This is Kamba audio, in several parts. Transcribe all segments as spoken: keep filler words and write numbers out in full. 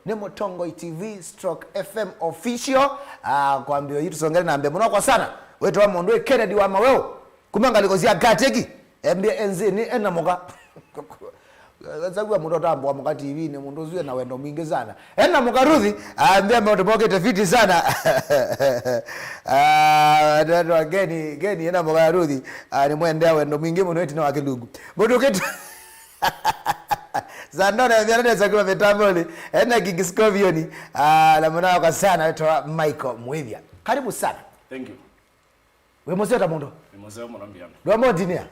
Nĩ Mũtongoi T V stroke F M official. Ah, kwambĩo yu tũsongele na mbee mũno kwa sana. Wĩtawa mũndũ wĩ Kennedy wa Maweo. Kuma ngalĩko sya Kateki. Embia enzini ena mũka. Sagua mũndũ atambũa mũka T V-inĩ, mũndũ ũsu ena wendo mwingĩ sana. Ena mũka Ruthi, ambia maũndũ mokĩte fiti sana. Ah, andũ wa Ngeni, Ngeni ena mũka Ruthi. Ah, nĩ mwendea wendo mwingĩ mũno ĩtina wa kĩlungu. Mũndũ ũkĩte Sandona ya mĩana nesa kuma mĩtamboni. Ena King Scorpion. Ah, na mwana wako sana anaitwa Michael Mwithia. Karibu sana. Thank you. Wĩ mũseo ta mũndũ? Nĩ mũseo mũno mbiana. Ndwambotinia?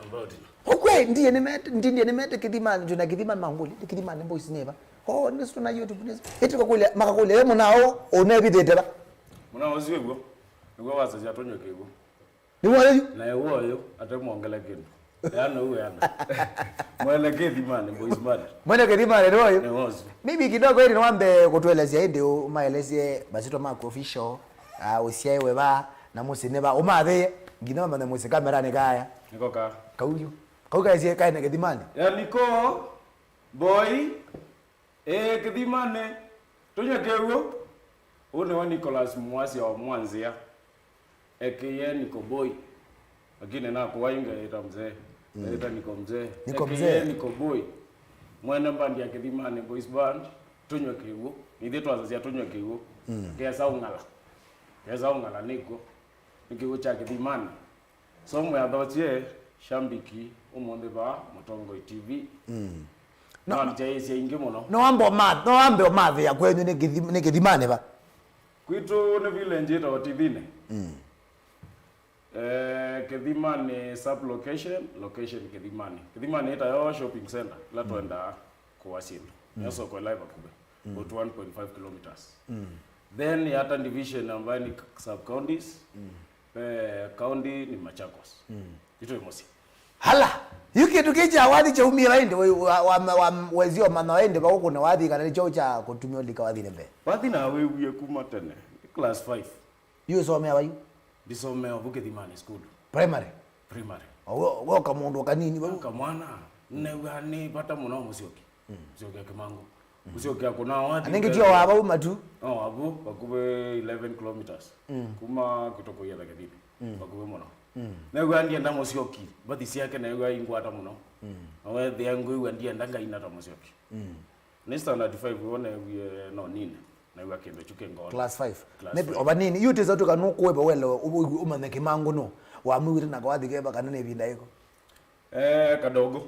Mbotina. Ũkwĩ ndiye nĩmete, ndiye nĩmete kĩthima, ndĩ na kĩthima mangũli, kĩthima nĩ boys neva. Oh, nĩ sio na YouTube nĩ. Ĩtĩ kakũlya, makakũlya, we mũnao, ũnevithĩte va? Mũnao ũcio ĩguo. Nĩguo wasasya tũnywe kĩguo. Nĩ woyo yu? Na ewo oyo, ate mwongele kĩndũ. Yana uwe yana. Mwene kĩthimani, boys mad. Mwene kĩthimani nĩ woyo? Nĩ wosu. Maybe kidogo ili niwambe kutuelezea indi umaelezee masitwa maku official, uh, usiaiwe va, na mũsyĩ nĩ va, ũmathĩe, nginya wamanye mũsyĩ kamera nĩ kaya. Niko ka. Kauyu. Kau kaesie kae na kĩthimani. Ya niko, boy, Ĩĩ, kĩthimanĩ, tũnywe kĩw'ũ. Ũũ nĩwe Nicholas Mwasya wa Mwanzĩa, A K A Nico Boy. Lakini nakũwa inge ĩta mzee. Mm. Ĩta Nico mzee. Nico mzee. A K A Nico Boy. Mwene mbandi ya Kĩthimanĩ Boys Band, tũnywe kĩw'ũ. Ithyĩ twasasya tũnywe kĩw'ũ. Mm. Kesa ũng'ala. Kesa ũng'ala nĩkw'o. Nĩ kĩw'ũ kya Kĩthimanĩ. So, mwĩathokie shambiki ũmũnthĩ vaa Mũtongoi T V. Mm. No, no, njaĩsya ingĩ mũno. No wambe ũma-, no wambe ũmathĩa kwenyu nĩ kĩthi-, nĩ kĩthimanĩ va? Kwitũ nĩ village ĩtawa Tithine. Mm. Eh, Kĩthimanĩ sub location, location Kĩthimanĩ. Kĩthimanĩ ĩtayo shopping center, ĩla, mm, twendaa kũa syĩndũ. Mm. Nĩ soko ĩla ĩ vakuvĩ. Mm. About one point five kilometers. Mm. Then yata division ambayo ni sub counties. Mm. Eh, county ni Machakos. Mm. Itũ ĩ mũsyĩ. Hala, yu kĩndũ kĩ kya wathi kyaumie va ĩndĩ, wa, wa, wa, wa, wezi ũmanya ĩndĩ va ũkũne wathi kana nĩ kyaũ kya kũtumia ũlika wathi nĩ mbee? Wathi na wĩwie kuma tene, class five. Yu ũsomea va yu? Ndisomea ovu Kĩthimanĩ School. Primary? Primary. O we, we o kamũndũ kanini vau? Kamwana. Nĩw'a nĩ vata mũno mũsyoki. Mm. Mũsyoki ya Kĩmangũ. Mm. Mũsyoki ya kũna wathi. Anenge tio wa vau matu? No, avu, vakuvĩ eleven kilometers. Mm. Kuma Kĩtũkũi ya Thakĩthini. Mm. Vakuvĩ mũno. Mm. Nĩw'a ndienda mũsyoki. Mbathi syake nĩw'a ingwata mũno. Mm. Na wethĩa ngwĩw'a ndienda ngaina ta mũsyoki. Mm. Nĩ standard five wona ewie no nine. Naiwa kĩndũ kyu kĩngona. Class five. Class five. Maybe o vanini. Yu tisa tuka nukuwe vawele u-, u-, umanye Kĩmangũ no. Wamwĩw'ĩte na kawathi keva kana nĩ ĩvinda yĩko? Eh, kadogo.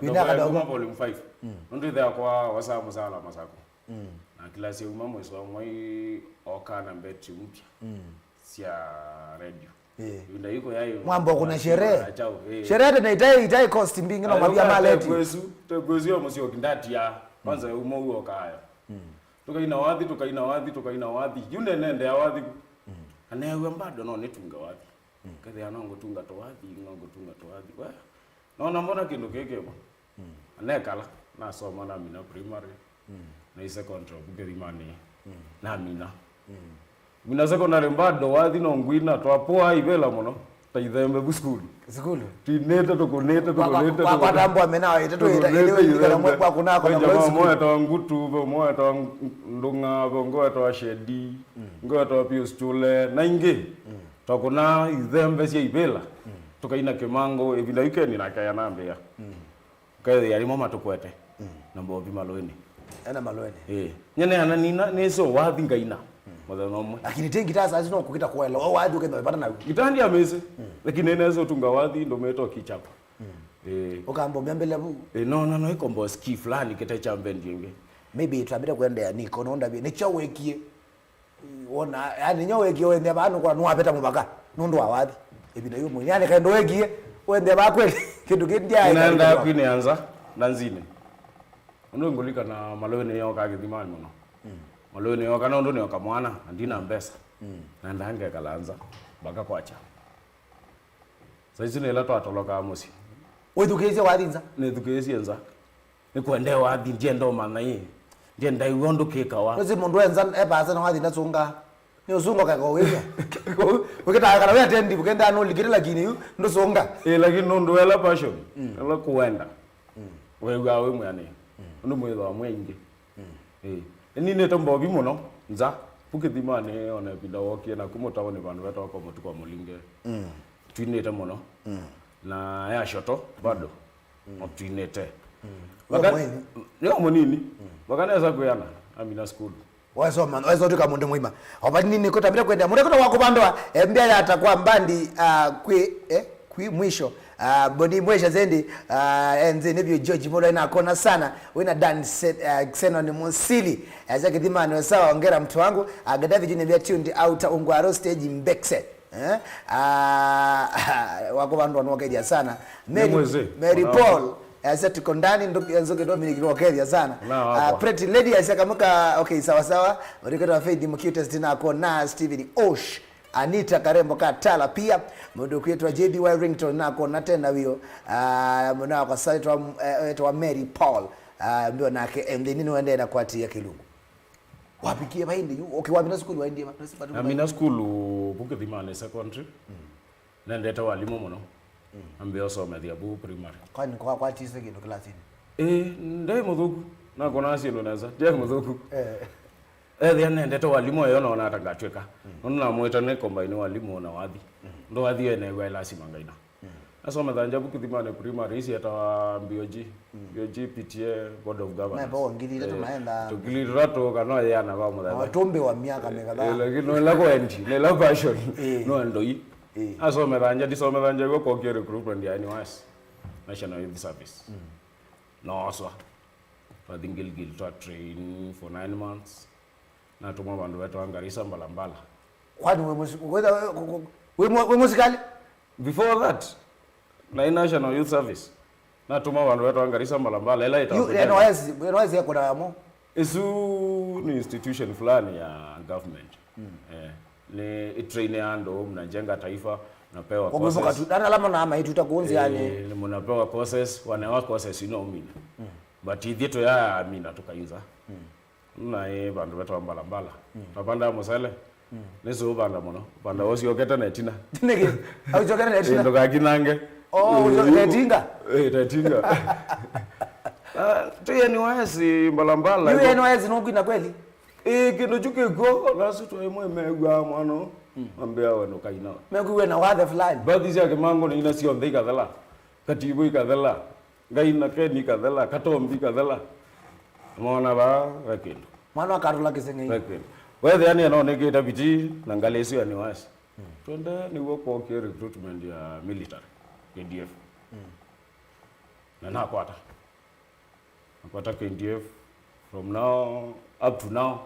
Ĩvinda kadogo. Kuma volume five. Mm. Nũndũ ĩthĩa kwa wasaa mũsala Masako. Mm. Na class ya uma mwezi wa mwai oka na battery mpya. Mm. Sya radio. Eh. Ĩvinda yĩko yaĩ mwambo kuna sherehe. Sherehe tena itai, itai cost mbingĩ no mavia maleti. Tekwesu, tekwesu ya mũsyoki ndatia. Kwanza, mm, umo uo kaya. Mm. Tũkaina wathi, tũkaina wathi, tũkaina wathi. Yu nĩnendea wathi. Mm. Aneew'a bado no nĩtunga wathi. Mm. Kethĩa no ngũtunga tũwathi, no ngũtunga tũwathi. We, nona mbona kĩndũ kĩkĩvo. Mm. Anekala, nasoma namina primary. Mm. Na secondary oku Kĩthimanĩ. Mm. Namina. Mm. Mina secondary bado wathi no ngwina, twapũaa ivĩla mũno. Ta ithembe vu sukulu. Sukulu? Twinĩte, tũkũnĩte, tũkũnĩte, tũkũnĩte. Kwa tambwa mena wa itetu ita ile wikala mwe kwa kuna kwa jamaa mwe ta ngutu, mwe ta ndunga, mwe ta shedi, mwe ta pius chule, na ingi. Twakũna ithembe sya ivĩla. Tũkaina Kĩmangũ, ĩvinda yu Keni nake anambĩa. Kethĩa rĩmwe matũkwete. Mm. Na mbovi malũĩnĩ. Ena malũĩnĩ. Ĩĩ. Nyene ana nina, nĩsĩ wathi ngaina. Mm. Mũthenya ũmwe. Lakini ti ngita saa ici no kũkita kuela. O wathi ũkenda wepata nayo. Ngita ndiamĩsĩ. Mm. Lakini nĩnĩsĩ ũtunga wathi ndũmĩte kichapa. Mm. Ĩĩ. Ũkambomia mbele vu. Ĩĩ, no, no, no, ĩkombo ski fulani kĩte cha mbendi ĩngĩ. Maybe twambĩte kuendea niko, no ndavye, nĩkyo wĩkie. Wona, yani, nyo wekie wende vaa nũkwa nũwavĩta mũvaka nũndũ wa wathi. Ĩvinda yu mwini, yani, kaĩ ndũwekie wende vaa kweli? Kĩndũ kĩ ndia. Nĩnaendaa kwinĩa nza ndanzinĩ. Ũndũ ngũlikana malũĩnĩ yoka Kĩthimanĩ mũno. Mm. Malũĩnĩ yoka nũndũ nĩoka mwana, na ndina mbesa. Mm. Naendaa ngekala nza, mpaka kwacha. Saa isu nĩ ĩla twatolokaa mũsyĩ. Wĩthukĩĩsye wathi nza? Nĩthukĩĩsye nza. Nĩkwendee wathi, ndienda ũmanya ĩ. Ndienda iw'a ũndũ kĩkawa. Nũsĩ mũndũ e nza, e vaasa na wathi ndasũngaa. Nĩ ũsũnga ũkeka ũwĩsya. Wĩkĩtaa kana wĩ attentive, kendaa nũlikĩte lakini yu ndũsũnga. Ĩ, lakini nũndũ wela passion, mm, ela kũwenda. Mm. Wew'aa wĩ mwĩanĩe. Mm. Ũndũ mwĩthwa mwĩ aingĩ. Mm. Ĩ. Ninĩte mbovi mũno, nza. Ku Kĩthimanĩ, ona ĩvinda wokie, na ku mũtaũnĩ vandũ vetawa kwa Mũtuku wa Mũlinge. Mm. Twinĩte mũno. Mm. Na ya Shoto, bado. Mm. No twinĩte. Mm. Vaka-, we mũini? Nĩ o mũnini. Mm. Vaka nesa kwĩana, amina sukulu. Wasoma, wesa ũtuĩka mũndũ mũima. O vanini nĩkũtambĩte kwendea. Mũndũ ekũta wa kũvandwa, eh, mbia yata kwa mbandi, ah, kwĩ, eh, kwĩ mwisho. Ah, Boni Mwesha Zendi, ah, eh, nzĩ nĩvyo George Mũlwa inakona sana. Wĩna Dan Se-, ah, Xenon Musili. Eh, esa Kĩthimanĩ sawa, ongera mtu wangu. Ah, Gaddafi Junior vya tuned out Ungwaro stage Mbekse. Eh? Ah, wa kũvandwa nĩwokethya sana. Mary, mwezi, Mary ona Paul, ase tuko ndani, nduki, nzuki Dominic nĩwokethya sana. Na ah, wakwa. Pretty Lady, ase kamuka, okay, sawa sawa. Uriketa wa Faith Mukute, Stina Kona, Steven Osh, Anita Karembo Katala pia. Mũndũ kwĩtwa J B Y Ringtone nakona tena wio. Ah, mũna kwa saitwa, eh, etwa Mary Paul. Ah, mbio nake, eh, nthĩnĩ nĩwendee na kwatia kĩlungu. Wavikie vaindi yu, okay, wamina sukulu waendie va? Namina sukulu vu Kĩthimanĩ Secondary. Mm. Nendete walimũ mũno. Mm. Ambĩa ũsomethya vu primary. Kwani kwa, kwatise kĩndũ kĩlasinĩ? Ĩĩ, ndaĩ mũthũku. Nakonaga syĩndũ nesa. Ndaĩ mũthũku. Eh. Ethĩa nendete walimũ ĩyo nona ata ngatw'ĩka. Mm. Nũndũ namwĩta nĩ combine walimũ na wathi. Mm. Ndũ wathi enew'a lasima ngaina. Mm. Asomethangya vu Kĩthimanĩ primary, isi etawa B O G, mm, B O G P T A, Board of Governors. Mepewa ngili itatũ, eh, maenda. Tũngili tũtatũ kana yĩana va mũthenya. Na watumbĩwa miaka mĩkatha. Eh, lakini no ila kwendi, no ila passion, eh, no ndoi. Eh. Asomethangya, ndisomethangya w'o kwokie recruitment ya N Y S, National Youth Service. Mm. Nooswa. Twathi Gilgil, twa train for nine months. Natũmwa vandũ vetawa Garissa Mbalambala. Kwani wĩ musi-, wĩ, wĩ, wĩ, wĩ musikali? Before that, naĩ National Youth Service. Natũmwa vandũ vetawa Garissa Mbalambala, ĩla ĩtawa Yu-, Kujani. N Y S, N Y S yakũnaga mo? Ĩsu nĩ institution fulani ya government. Mm. Eh, nĩ ĩtrain ya andũ, mnajenga taifa, mnapewa courses. Kwa hivyo katu-, ana alama na ama ituta kuunzi yani. Eh, mnapewa courses, wanewa courses ino umina. Mm. But ithyĩ tũyamina tũkainza. Mm. Naĩ vandũ vetawa Mbalambala. Mm. Twavandaa mũsele. Mm. Nĩsĩ ũvanda mũno. Vanda ũsyokete na ĩtina. Nĩkĩ? Ausyokete na ĩtina? Ĩĩ, ndũkakinange. Oh, ĩĩ, ũsyo-, yu-, na ĩtinga? Ĩĩ, na ĩtinga. Ah, twĩ N Y S Mbalambala. Yu N Y S nũkwina kweli? Ĩĩ, kĩndũ kyu kĩkw'o, nasu twaĩ mwe mew'aa mwana ũũ. Mm. Ambĩa we ndũkaina. Mekwĩw'a na wathe fulani. Mbathi sya Kĩmangũnĩ ina syonthe ikathela. Kativũ ikathela. Ngai na Keni kathela, Katombi kathela. Mona vaa, ve kĩndũ. Mwana akatũla kĩseng'ei. Ve kĩndũ. Wethĩa nĩ anonekĩte vitii na ngalĩ ĩsu ya N Y S. Mm. Twende nĩw'o kwokie recruitment ya military, K D F. Mm. Na nakwata. Nakwata K D F. From now, up to now,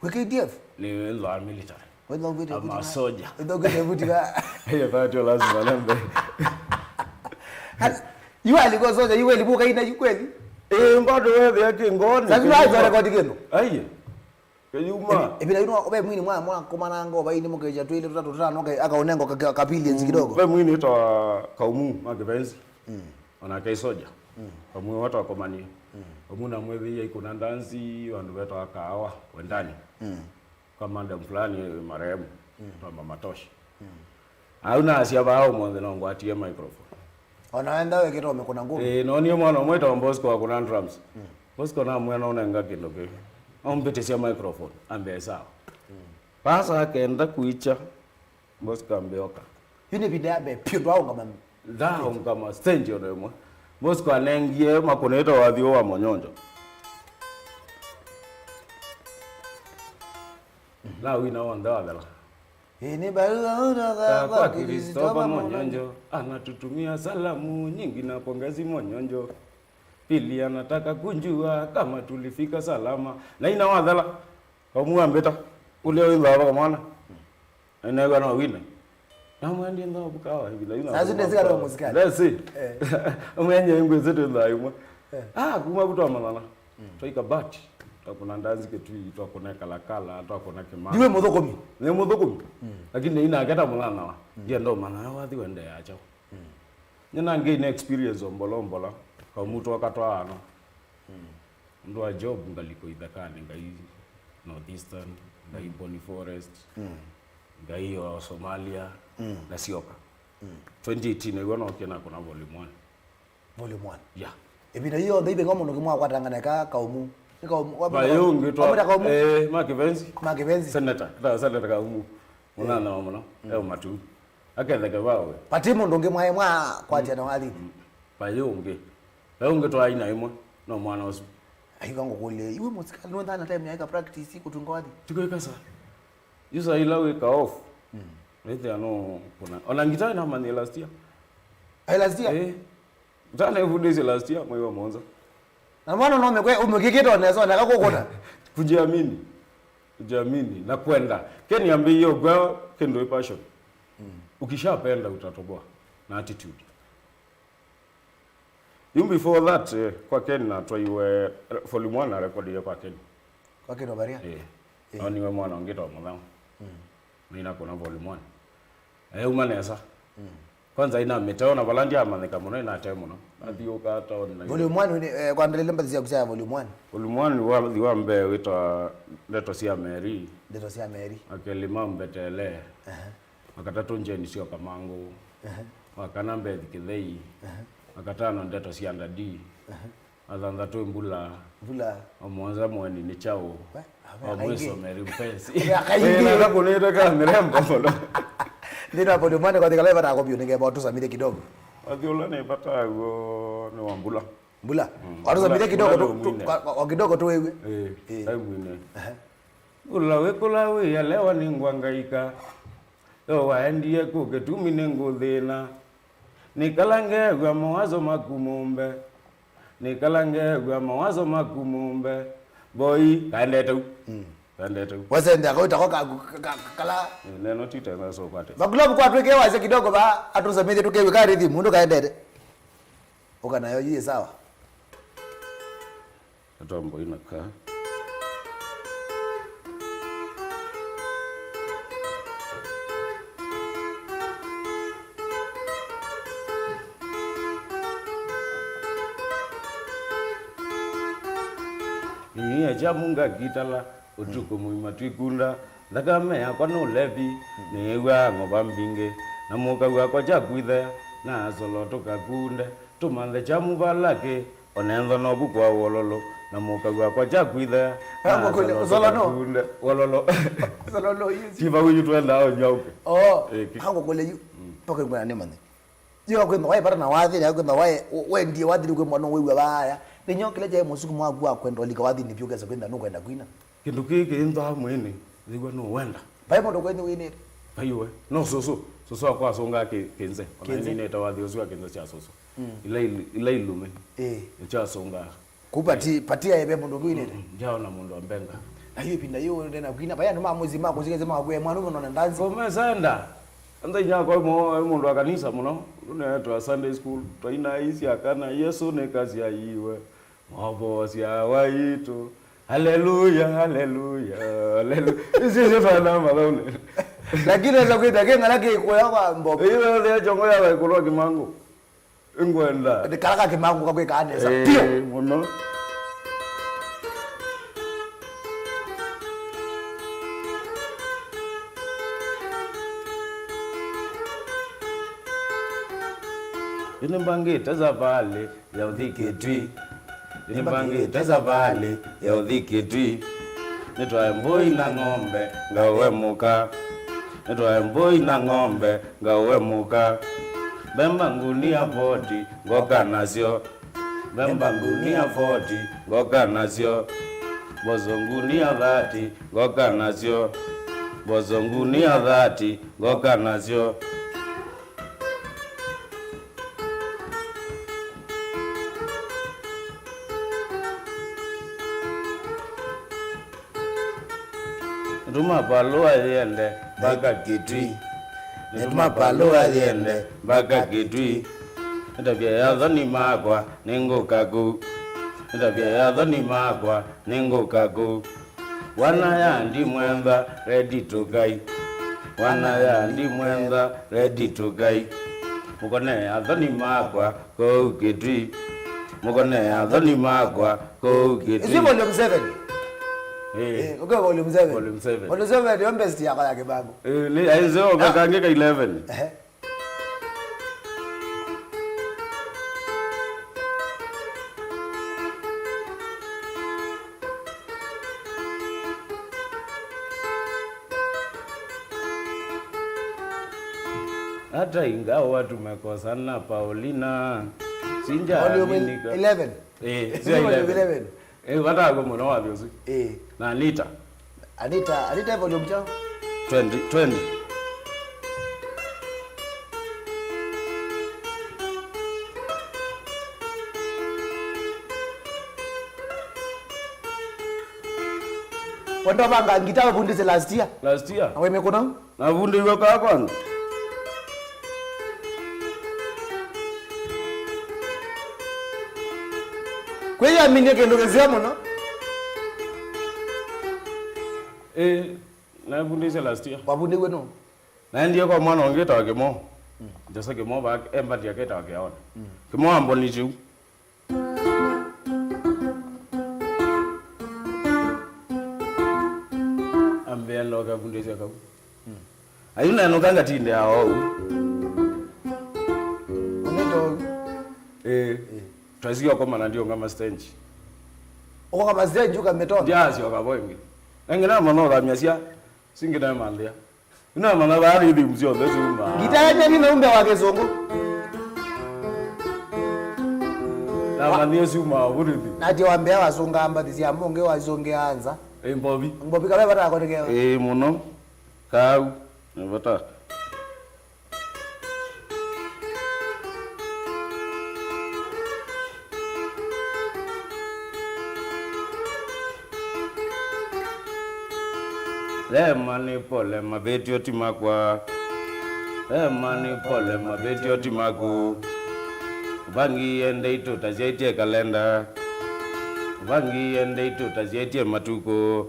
Wĩ K D F? Nĩ ĩla military. Wĩthaũkĩte. I'm a soldier. Wĩthaũkĩte vutika. Hiyo thati lazima nembe. Yu alikuwa soja, yu kweli, vuka ina, yu kweli? Eh, bado wewe yake ngoni. Sasa lazima rekodi kĩndũ. Aiye. Kayuma. Ĩvinda yĩu ve mwini mwa, mwa kũmananga ũvainĩ mũkĩkya twĩlĩ tũtatũ tũtano, aka-, akaũnenga ka, ka, ka billions kidogo. Ve mwini ta Kaumu ma Kĩvenzi. Mm. Onake ĩ soja. Mm. Vamwe watakomanie. Mm. Vamwe namwĩthĩie ikũna ndanzi, vandũ vetawa Kaawa, Wendani. Mm. Kwa madam fulani marehemu, mm, twamba Matoshi. Mm. Au naasya vaa ũmũnthĩ no ngwatie microphone. Ona wenda wĩkĩte ũmĩkũna ngũmĩ. Ĩĩ, nonie mwana ũmwe wĩtawa Bosco wa kũna drums. Mm. Bosco namwĩa nonenga kĩndũ kĩu. Ombĩtĩsya microphone, ambĩa sawa. Mm. Pasa akenda kuicha, Bosco ambĩa oka. Yu nĩ ĩvinda ya mbee vyũ ndwaũngama. Ndaũngama stage ona ĩmwe. Bosco anengie makũnĩte wathi ũũ wa Monyonjo. Na wina w'onthe wathela. Hii ni barua kutoka kwa Christopher Monyonjo, anatutumia salamu nyingi na pongezi Monyonjo. Pili anataka kujua kama tulifika salama. Na ina wathela. Kaumua mbĩta. Ũlĩa wĩthwaa vaka mwana. Na nĩnaĩw'a no wine. Namwendie nthaũvu kawa ĩvinda yu. Sasa ndesi karo musikali. Ndesi. Eh. Mwenye ngwĩsĩ twĩ nthaa ĩmwe. Eh. Ah, kuma vu twamanyana. Mm. Twaika bati. Twakũna ndanzi Kĩtui, twakũna kalakala, twakũna kĩmanga. Ndiwe mũthũkũmi? Nĩ mũthũkũmi. Mm. Lakini nĩ inake ta mũthanawa. Mm. Ndienda ũmanya wathi wendeea kyaũ. Mm. Nyina ngĩina experience o mbola o mbola. Kaumu twoka twaana. Mm. Ũndũ wa job ngaliko ithakanĩ, ngai North Eastern, ngai Boni Forest, mm, ngai o Somalia, mm, na syoka. Mm. Twenty eighteen nĩw'o nookie nakũna volume one. Volume one? Yeah. Ĩvinda yĩu yonthe ivengwa mũndũ kĩmwe akwatangana eka Kaumu. Nĩ Kaumu, wa Vai mũndũ ũngĩ twa, wamwĩta Kaumu? Eh, Mark Benzi. Mark Benzi. Senator, ta Senator Kaumu. Mũnana wa mũno, e Ũmatu. Aketheke vawe. Vati mũndũ ũngĩ mwaĩ mwa kwatya na wathi. Vai ũngĩ. Vai ũngĩ twaina ĩmwe, no mwana ũsu. Aiva ngũkũlye, iwe mũsika, nũndana time ya ika practice kũtunga wathi? Tiko ikasa. Yusa ila wĩka off. Rĩthĩa no kuna. Ona ngita namanyie last year. Ai last year? Eh. Ngita naifundishe last year, mwei wa mũonza. Na mwana no mekwe, umekikita onesa, na kakũkũna. Kujiamini. Kujiamini. Na kwenda. Keni ambĩie ũkweo, kĩndũ ĩ passion. Ukishapenda utatoboa. Na attitude. You before that, eh, kwa Ken na twaiwe, eh, volume one arekodie kwa Ken. Kwa Ken Obaria? Eh. Eh. Oniwe mwana ũngĩ ta mũthama. Mm. Nina kuna volume one. Eh, uma nesa. Mm. Kwanza ina miteo na vala ndiamanyĩka mũno, ina te mũno. Mm. Athiũka town na Volume one, eh, kwambĩrĩria mbathi syaku sya volume one. Volume one wathi wa mbee wĩtwa Ndeto cia Meri. Ndeto cia Meri. Akelima Mbetele. Aha. Wa katatũ Jane Syoka Mangũ. Ehe. Wa kana Beth Kĩthei. Ehe. Wa katano Ndeto sya Ndadi. Ehe. Wa thanthatũ Mbula. Mbula. Wa mũonza Mweni nĩ Kyaũ. We, ave Wa akaingĩ. Mwiso Mary Mpenzi. Ave akaingĩ. Eh, na kakunĩte ka mĩrembo mũno. Ndina volume one kwa thikala ĩvata akopio nĩkeva ũtũsamĩthye kidogo. Wathi ũla nĩ vata w'o nĩ wa Mbula. Mbula. Mm. Watũsamĩthye Mbula, kidogo Mbula tu, nĩ tu, mũine. Kwa, kwa, kwa kidogo tu wĩw'e. Eh, Eh. Ai mũine. Ehe. Ũla wĩkũla wĩalewa nĩngwangaika, yo waendie kũ kĩtumi nĩngũthĩna. Nĩkala ngeew'a mawazo maku mũmbe, nĩkala ngeew'a mawazo maku mũmbe. Mboi, kaendete u. Mm. Kaendete u. Wasende akauta ko ka, ka, ka, kala. Eh, neno tite ngaso kwate. Makulovu kwa tweke wase kidogo ba, atũsamĩthye tũkew'e ka rhythm, mũndũ kaendete. Ũka nayo, yĩ sawa. Katombo ina ka. Inyia kya munga kitala, ũtukũ mũima twikunda, nthakame yakwa nĩ ũlevi, nĩĩw'aa ng'ova mbingĩ, na mũka wakwa kyakwĩthea, na asolo tũkakunde, tũmanthe kyamu valakĩ, Onentho novu kwa wololo, na mũka wakwa kyakwĩthea. Ngakũkũlya, na ũsolo no? Kakunde, wololo. Ũsolo no, yes. Ti vau yu twendaa ũnyauke. Oh, eh, ki- ngakũkũlya yu. Mm. Mpaka ngwena nĩmanye. Yo kwĩmba waĩpata na wathi, na kwĩmba waĩ, wendie wathi nĩ kwĩmba no wĩw'a vaya. Nĩ nyo kĩla kyaĩ mũsukumo waku wa kwenda ũlika wathi nĩ vyũkesa kwĩmba nũkwenda kwina. Kĩndũ kĩĩ kĩĩnthaa mwĩĩnĩ, yĩw'a nũwenda. Vai mũndũ kwenyu wĩnĩte? Vai we. No sũsũ. Sũsũ wakwa asũngaa kĩ-, kĩnze. Ona kĩnze? Nĩnĩte wathi ũsu wa kĩnze kya sũsũ. Mm. Ila il-, ila ilũme. Ĩĩ. Nĩkyo asũngaa. Kũ pati, pati yaĩ ve mũndũ ũngĩ wĩnĩte? Mm, mm. Ndyaona mũndũ ambenga. Na hiyo ĩvinda yĩu ndena kwina, vai andũ ma mũsyĩ ma kũsika sema kwĩ mwana ũmwe nona ndanzi. Komesenda. Anza inyakwa mo, mũndũ wa kanisa mũno. Ũneetwa Sunday school. Twaina isi akana, Yesu nĩ kasi aiwe. Mwovosya waitũ. Haleluya, haleluya, haleluya. Ici icio twana mathaunĩ. Lakini esa kwĩta kĩ ng'ala kĩkũya kwa mboka. Ĩyo thĩa chongo ya vaikũlwa kĩmangũ. Ngwenda. Nĩ kala ka kĩmangũ kakwĩkaa nesa. Eh, biũ. Mũno. Ĩnĩ mbangĩte savalĩ ya ũthi Kĩtui. Nĩmbangĩte savalĩ ya ũthi Kĩtui. Nĩtwae mbũi na ng'ombe, ngaũe mũka. Nĩtwae mbũi na ng'ombe, ngaũe mũka. Mbemba ngunia forty, ngoka nasyo. Mbemba ngunia forty, ngoka nasyo. Mboco ngunia thirty, ngoka nasyo. Mboco ngunia thirty, ngoka nasyo. Nĩtũma valũa yĩende mpaka Kĩtui. Nĩtũma valũa yĩende mpaka Kĩtui. Nĩtavye athoni makwa nĩngũka kũu. Nĩtavye athoni makwa nĩngũka kũu. Wana ya ndimwenda, ready to guy. Wana ya ndimwenda, ready to guy. Mũkone athoni makwa kũu Kĩtui. Mũkone athoni makwa kũu Kĩtui. Is it volume seven? Eh. Eh, okay, volume seven. Volume seven. Volume seven ndio best yakwa ya Kĩbango. Eh, ni aizo kakangika eleven. Ehe. Hata ingawa tumekosana, Paulina. Sinja Volume aminika. Eleven. Eh, Is it sio volume eleven. Eleven? Eh, vata ako mũno wathi ũsu. Eh. Na Anita. Anita, Anita volume kyaũ? Twenty, twenty. Wenda vanga ngita wavundisye last year? Last year. Na wemekuna? Navundĩiwe kaa kwanza. Kwĩyaminie kĩndũ kĩseo mũno. Ĩĩ, navundĩisye last year. Wavundĩiwe nũ? Naendie kwa mwana ũngĩ wĩtawa Kĩmo. Jose Kĩmo, va, e mbati yake ĩtawa Kĩaona. Kĩmo amboni kĩu. Ambĩa ndoke avundĩsya kau. Ayu nenũka ngatindĩa ou. Ũnĩta ũu? Ĩĩ. Ĩĩ. Twasio koma na ndiũngama stage. Ũkoma stage ũkamĩtonga? Ndiasyoka vo ĩngĩ. Ĩngĩ namanya ũthamya sya, singĩ namanthĩa. Namanya vaa rhythm syonthe syumaa. Ngita yake nĩ naumbe wa kĩsũngũ. Namanyie syumaa vu rhythm. Nati wambea wasũngaa mbathi sya mbonge wasũngĩa nza. Ĩ mbovi. Mbovi kave vata akonekewa. Ĩ mũno. Kau. Nĩ vata. Ema nĩ pole, mavĩtyo ti makwa. Ema nĩ pole, mavĩtyo ti maku. Vangie ndeitũ ta syaĩtye kalenda. Vangie ndeitũ ta syaĩtye matukũ.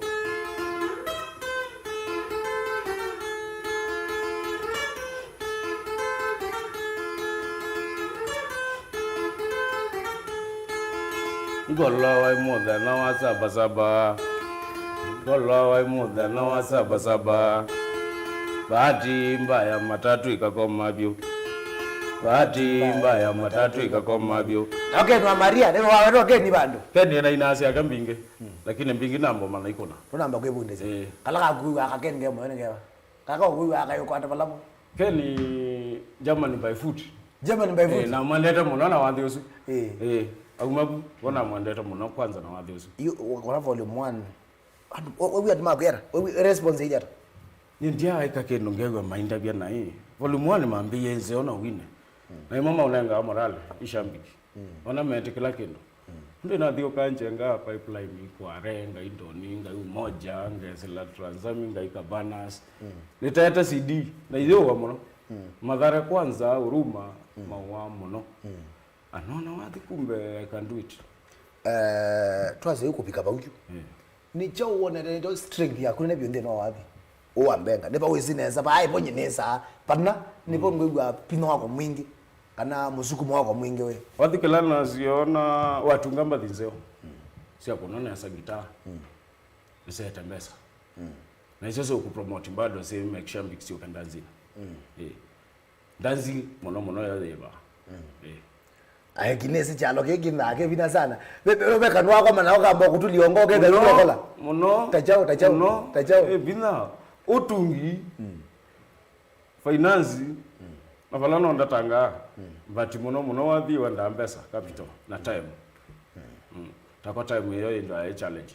Ngolo wai mũthenya wa saba saba. Ngolo wai mũthenya wa saba saba. Bahati mbaya matatu ikakoma vyũ. Bahati mbaya matatu ikakoma vyũ. Na ũkenwa Maria, nĩ wawetwa Keni vandũ. Keni ena inasi yake mbingĩ, lakini mbingĩ namboma na ikũna. Tũnamba kwĩvundĩsya. Ĩĩ. Kala kakuiwa kakeni ke moyo nĩ keva. Kaka ũkuiwa akayũkwata valamu. Keni Germany by foot. Germany by foot. Eh, na mwendete mũno na wathi ũsu. Eh. Eh, auma ku, wona mwendete mũno kwanza na wathi ũsu. Yu, wona volume one. Andũ, we, we, andũ makwĩra, we, we, response ile ata? Nĩ ndia aika kĩndũ ngew'a maindavya na ĩ. Volume one mambĩie nzeo na wine. Na ĩmwe maũnengaa morale, ishambiki. Ona mete kĩla kĩndũ. Ndĩ nathi ũkanjenga pipeline, Kware, ngai Ndoni, ngai Umoja, ngesĩla Transami, ngai Cabanas. Nĩtete C D, na iyũwa mũno. Mathare kwanza, Huruma, mawa mũno. Anaona wathi kumbe I can do it. Eh, twasei kũvika vau yu. Eh. Nĩ kyaũ wonete nĩ kyaũ strength yaku nene vyũ nthĩnĩ wa wathi? Ũwambenga, nĩ vau wĩsĩ nesa, vaa ĩvo nyinĩsaa, vana, nĩ vo ngwĩw'a vinya wako mwingĩ, kana mũsukumo wako mwingĩ we. Wathi kĩla nasyo na watunga mbathi nzeo, sya kũnwa nesa ngitaa, nĩsete mbesa. Na isyo syo kũpromote bado si make sure mbiki syũka ndanzini. Eh. Ndanzi mũno mũno yo yĩva. Eh. Aekinesi kyalo kĩkĩ nake vinya sana. Ve, ve, ve kandu wakoma na ũkamba kũtulia ongo ketha mũno, ũkola. Mũno. Tachao, tachao. Mũno. Tachao. Eh, vinya. Ũtungi. Finance. Na vala no ndatangaa. But mũno mũno wathi wenda mbesa, capital, na time. Mm. Takwa time ĩyo ĩndwa ĩ challenge.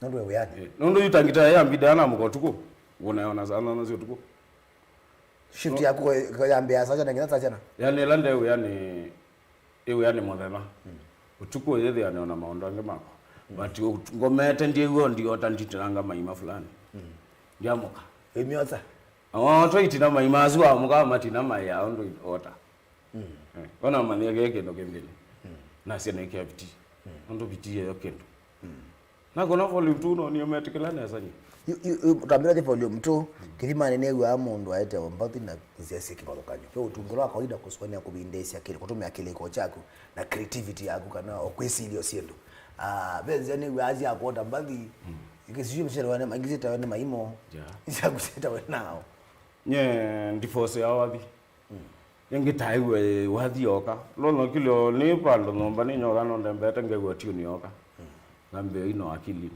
Nũndũ wĩ wĩanĩ. Eh, nũndũ yu tangita ya mbida na mũka ũtukũ. Ũnaona sana na ũtukũ. Shift yaku yambĩĩa saa syana nginya saa syana? Yani, ĩla nde wĩanĩ, ĩ wĩanĩ mũthenya. Ũtukũ yĩthĩa nĩona maũndũ angĩ makwa. But ngomete ndiw'o ndiota nditĩlanga maima fulani. Ndiamũka. Wĩmyosa? Aoto itina maima asu amũka matina maĩa ũndũ ota. Eh, ona manyie kĩĩ kĩndũ kĩmbĩnĩ. Nasye nĩkĩa vitii. Ũndũ vitii ĩyo kĩndũ. Na kuna volume two no nĩyo metĩkĩla nesa nyie. Yu, yu, yu, twambĩla ti volume two, kĩthimanĩ nĩw'aa mũndũ aetewa mbathi na nzĩa syĩ kĩvathũkany'o. Ve ũtungĩlo wa kawaida kũsũanĩa kũvindĩĩsya kĩlĩ, kũtũmĩa kĩlĩko kyaku na creativity yaku kana o kwĩsilya syĩndũ. Ah, ve nzĩa nĩw'aa sya kwota mbathi, ikĩsisyo mĩsyĩtawe nĩ maingĩ syĩtawe nĩ maimo. Yeah. Syaku syĩtawe nao. Nye ndivoseaa wathi. Ĩngĩ taĩwe wathi yoka. Lono kĩlyo nĩ vandũ nyũmba nĩ nyoka no ndembete ngew'a tune yoka. Ngambĩa ino akilinĩ.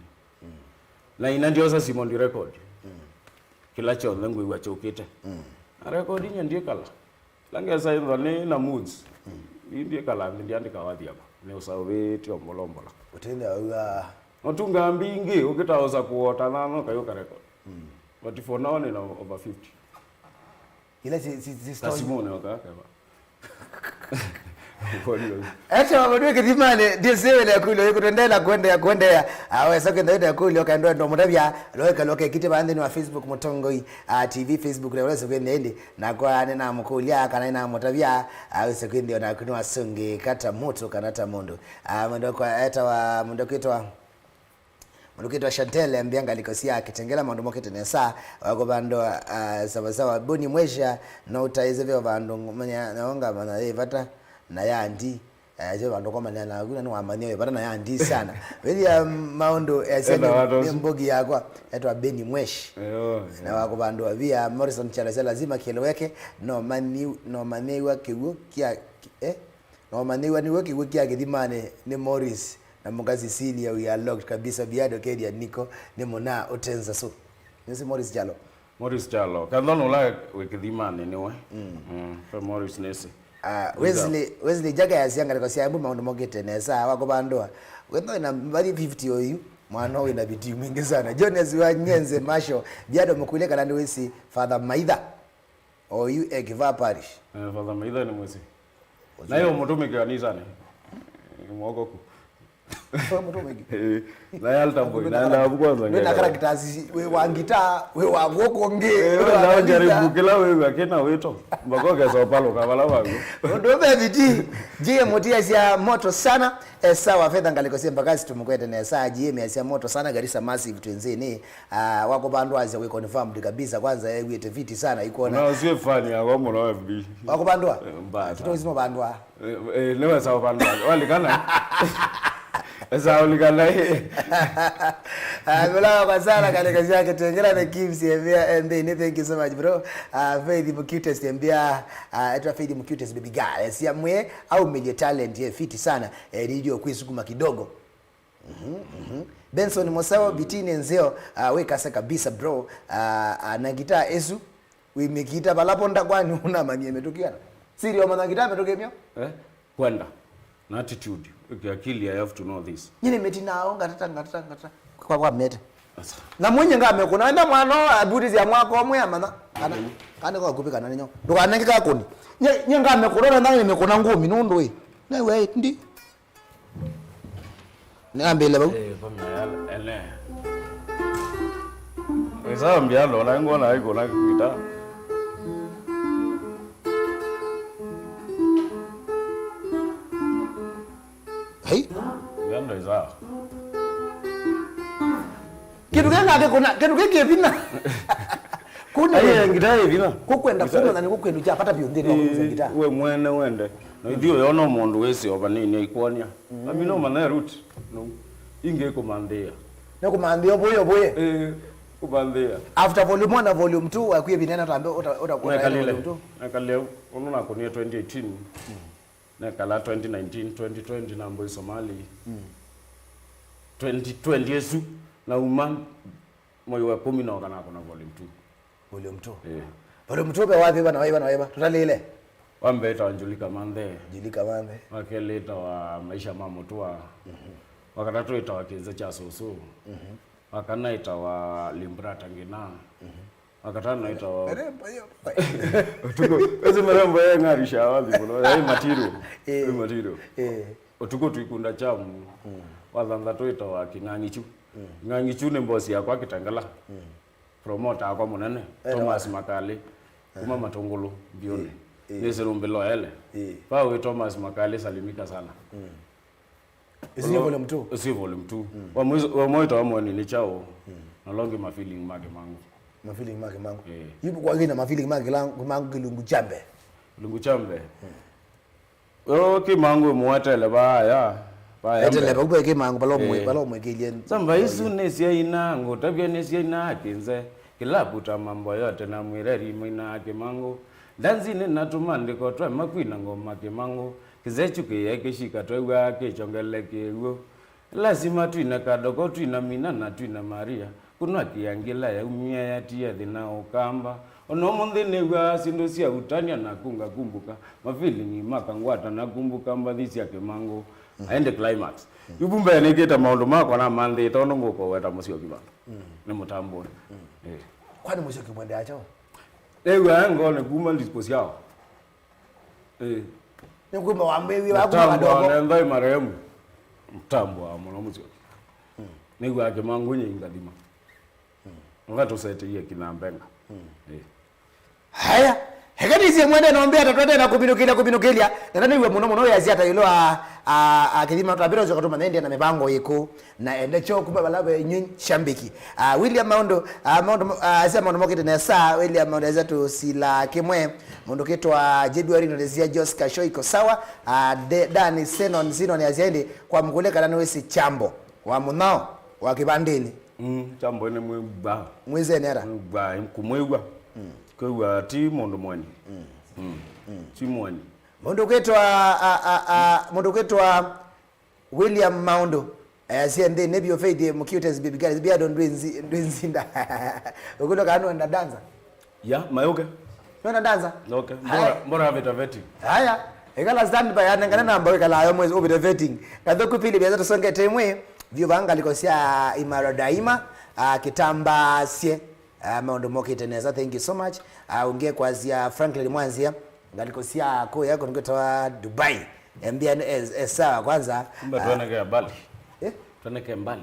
Na ina ndiosa simu ndi record. Kĩla kyonthe ngwĩw'a kyũkĩte. Na record nye ndikala. Langesa ĩthwa nĩ na moods. Indi kala nthi ndiandĩka wathi yakwa. Nĩ ũsaũvĩtye ombolombola. Ũtĩnda ũga. Otunga mbingĩ, ũkĩtaũsa kuota nano kaĩ ũkarekod. But for now nĩ na over fifty. Ila si, si, si story. Kasimone wakakeva. Ũkoni ũyũ. Ete wa mũndũ kĩthimani, ndĩsĩ wĩna kũlyo, ĩkũtwendeela kũendeea, kũendeea. Ah, wesa kwenda wĩna kũlyo, kaendwa ndo mũtavya, loeka loke kiti ba nthĩnĩ wa Facebook Mũtongoi, ah, T V Facebook, na wesa kwenda ĩndĩ. Na kwa nĩ na mũkũlya, kana nĩ na mũtavya, ah, wesa kwenda na kũnwa sungi, kata mũtu, kana ta mũndũ. Ah, mũndũ kwa, etawa, mũndũ kwĩtwa, mũndũ kwĩtwa Chantel, ambĩa ngalĩko sya Kitengela maũndũ mokĩte nesa, wakũvandwa, ah, sawasawa. Boni Mwesha, no ũtaĩse veo vandũ ngũmanya, na onga mana yĩ vata, na ya ndi, eh, sio vandũ komanya na kuna nĩ wamanya yĩ vata na ya ndi sana. Wĩthia maũndũ, eh, sya Enda nĩ, watosu. Nĩ mbogi yakwa, etwa Beni Mwesh. Yo. Na wakũvandwa via Morrison Chalase lazima kieleweke, no manyi-, no manyiwa kĩw'ũ kya, eh? No manyiwa nĩw'o kĩw'ũ kya kĩthimanĩ nĩ Morris. Na mũka Cecilia, we are locked kabisa, Biado Kedia Niko, nĩ mũna ũtenza so. Nĩsĩ Morris Kyalo. Morris Kyalo. Kanthon ũla wĩ kĩthimanĩ nĩwe. Mm. Mm. Kwa Morris nĩsĩ. Ah, Wesley, Wesley Jaga yasya ngalĩko sya Embu maũndũ mokĩte nesa, wakũvandwa. Wendo na mbali fifty oyu, mwana wĩ na bidii mwingĩ sana. Jones wa Nyenze Masho, Biado mũkũlye kana nĩwĩsĩ Father Maitha. Oyu e Kĩvaa Parish. Eh, Father Maitha nĩ mwĩsĩ. Naye ũmũtũmĩkĩa kanisani. Mwokoku. Ũmũtũmĩkĩa. Eh, naye altar boy, naendaa vu kwanza wĩna ngenda. Characters, wĩ wa ngita, wĩ wa guoko ngĩ, eh, wĩ wa kanisa. Jaribu kĩla wĩw'a kĩna wĩto. Mbaka ũkesa ũpalũka vala waguo. Ũndũ ũmwe viti, J M Mutia sya moto sana. Eh, sawa, Fedha ngalĩko sya mbakasi tũmũkwete nesa, J M asya moto sana, Garissa Massive twĩ nzĩnĩ. Ah, wakũvandwa asya wĩ confirmed kabisa, kwanza ew'ĩte fiti sana, ikuona. Na ũsio fan yakwa mũno F B. Wakũvandwa? Eh, mbaya sana. Tũtoisimo vandwa. Eh, eh, nĩwe sawa vandwa. Walikana? Sawa ulikana, eh. Ah, kulawa kwa sana, ngalĩko sya Kitengela, the Kims, Embia, and they, thank you so much, bro. Ah, Faith Mukutes, Embia, ah, etwa Faith Mukutes, baby girl. Sya mwe, au media talent, ye fiti sana. Eh, ndio kwisukuma kidogo. Mhm, mhm. Benson Moseo, biti nĩ nzeo, ah, wĩkase kabisa, bro. Ah, ah, na ngita ĩsu, wĩmĩkita vala ponda kwani unamanyie mĩtũkĩ ana? Siri omanya ngita mĩtũkĩ myo? Eh? Kwenda. Na attitude. Okay, akili, I have to know this. Nyine mĩti nao, ngatata, ngatata, ngatata. Kwa, kwa mete. Asa. Na mwenye ngamekũna, enda mwana, abuti sya mwaka ũmwe amanya. Kana, kana kwa kupika na ninyo. Ndũkanenge kakũni. Nye, nye ngamekũna, na ngamekũna ngumi, nũndũ ĩ. Na we, ndi. Nĩambĩle vau. Eh, vamya ya ele. Wĩsambia lola ngona aikona kwita. Hei. Ngando isa. Kĩndũ kĩngĩ ngakĩkũna, kĩndũ kĩngĩ kĩvina. Kuna Aye, ngita ĩvina. Kũkwenda kuma na nĩ kũkwenda cha pata biũ nthĩnĩ wa kũmũza ngita. We mwene wende. Na ithuĩ ũyona mũndũ wĩsĩ o vanini aikwonia. Ami no mane root. No. Ingĩ kũmanthĩa. Nĩ kũmanthĩa ũvũye, ũvũye. Eh, kũmanthĩa. After volume one na volume two, wakuye vinene tambe uta, uta, uta Nekalile. Volume two. Nekalile. Ũno nakunie twenty eighteen. Nekala twenty nineteen, twenty twenty na mboi Somali. Twenty twenty ĩsu, nauma mwei wa kũmi noka nakũna volume two. Volume two. Eh. Volume two ve wathi vana waiva na waiva. Tũtalĩle. Wa mbee ĩtawa Njulika Manthe. Njulika Manthe. Wa kelĩ ĩtawa Maisha ma Mũtua. Wa katatũ ĩtawa Kĩnze kya Sũsũ. Wa kana ĩtawa Limbrata Ngina. Wa katano ĩtawa Merembo yo. Ũtukũ. Ĩsu merembo ya ng'arisha wathi mũno. Ya material. Eh. Ya material. Eh. Ũtukũ twikunda chamu. Wa thanthatũ ĩtawa Kĩng'ang'ichu. Kĩng'ang'ichu nĩ mbosi yakwa Kitengela. Promoter akwa mũnene, Thomas Makali, kuma Matũngũlũ, Mbiũnĩ. Ĩĩ, ĩĩ. Nĩsĩ nũmbĩlo ele. Ĩĩ. Vaa wĩ Thomas Makali, salimika sana. Ĩsu nĩ volume two. Ĩsu nĩ volume two. Wa mwiso, wa mwaitũ wa mweni nĩ Chao, na longi ma feeling make mangu. Ma feeling make mangu. Ĩĩ. Yu kwa kina ma feeling make la-, mangu kĩlungu kya mbee. Kĩlungu kya mbee. Yo, Kĩmangũ ĩmũetele vaaya, vaaya mbee. Etele vau ve Kĩmangũ, vala ũmwe-, vala ũmwĩkĩilye. Samba isu nĩ syaina, ngũtavya nĩ syaina Kĩnze. Kĩlapu ta mambo yote na mwĩreri maina Kĩmangũ. Ndanzinĩ na tũmandĩko twa makwina ngoma Kĩmangũ. Kĩnze kyu kĩye kĩshika twew'aa kĩkyongele kĩw'ũ. Lasima twine kadoko, twina mina na twina Maria. Kunwa kiangila yaumia yatia thina Ũkamba. Ona ũmũnthĩ nĩw'aa syĩndũ sya ũtania naku ngakumbũka, mafeeling makangwata nakumbũka mbathi sya kĩmangũ, aende climax. Yu vu mbee nĩkĩte maũndũ makwa namanthĩte ũndũ ngũkũweta Mũsyoki vandũ. Nĩ mũtambũnĩ. Ĩĩ. Kwani Mũsyoki mwendeaa kyaũ? Nĩw'aa ngoonĩ kuma ndispo syao. Ĩĩ. Nĩkuma wambĩĩwie waku Mũtambo wa kadogo. Nenda ĩ marehemu. Mũtambo wa mũno Mũsyoki. Nĩw'aa kĩmangũ nyie ngathima. Ngatũseteie kina mbenga. Ĩĩ. Haya. Eka nĩsie mwende nombe ata twende na kũminũkĩlya, kũminũkĩlya. Na nĩw'e mũno mũno yasya ata ĩũlũ a, a, a kĩthima twambĩte ũsyoka tũmanya ĩndĩ na mĩvango ĩkũ. Na ende kyo kuma vala ve nywi shambiki. Ah, William Maũndũ, ah, Maũndũ, ah, asya Maũndũ mokĩte nesa, William Maũndũ asya tũsila kĩmwe. Mũndũ kĩtwa Jeduari nondesia Jos Kashoi iko sawa. Ah, De-, Dani Senon, Sinon asya ĩndĩ kwa mũkũlya kana nĩwĩsĩ Kyambo wa Mũnyao wa kĩvandĩnĩ. Mm, Kyambo nĩ mwĩw'a. Mwĩsene ata? Mwĩw'a, kũmwĩw'a. Kwĩw'a ti mũndũ mweni. Mm. Ti mweni. Mũndũ kwĩtwa, a, a, a, mũndũ kwĩtwa William Maũndũ, eh, asya nthĩnĩ vyũ Faith, eh, Mcutes, Baby Girl, Biado ndwĩnzi-, ndwĩnzinda. Ũkũlya kana nũenda danza? Ya, mayũke. Nũenda danza? Okay. Haya. Mbora, mbora vita veti. Haya. Ĩkala standby, anengane namba wĩkala ayo mwezi ũvite vetting. Kathũku pili biaza tũsongete ĩmwe, vyũ va ngalĩko sya Imara Daima, ah, kĩtambasye. Ah, maũndũ mokĩte nesa, thank you so much. Ah, ũngĩ kwasya Franklin Mwanzia, ngalĩko sya kũya kũndũ kwĩtawa Dubai. Ambia nĩ, eh, eh, sawa kwanza. Kumbe ah, tuoneke mbali. Eh? Tuoneke mbali.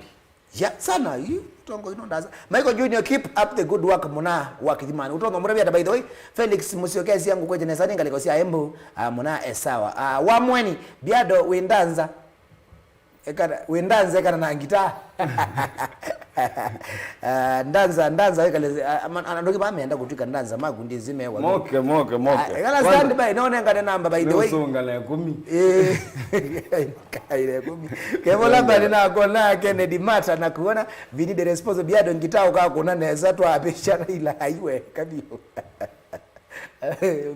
Ya, sana, yu, tongo ino ndaza. Michael Junior, keep up the good work, mũna wa Kĩthimani. Ũtongo mũrabia, by the way, Felix Musyoki asya ngũkwete nesa nĩ ngalĩko sya Embu, ah, mũna e sawa. Ah, wa mweni, Biado wĩ ndanza. Ekana, wĩ ndanza ekana na ngita. Ah, ndanza, ndanza, wĩkale, ah, man-, andũ angĩ mamenda kũtwika ndanza, maku ndĩzi mewa. Moke, moke, moke. Ah, ekana kwanza, stand by, no nengane namba, by the way. Nĩũsũngana ĩkũmi. Eh, kaire ĩkũmi. Kevo lamba nĩnakona Kennedy Mata na kuona Vini de Responso, Biado ngita ũkakũna nesa, twapishana ila aiwe, kabiũ.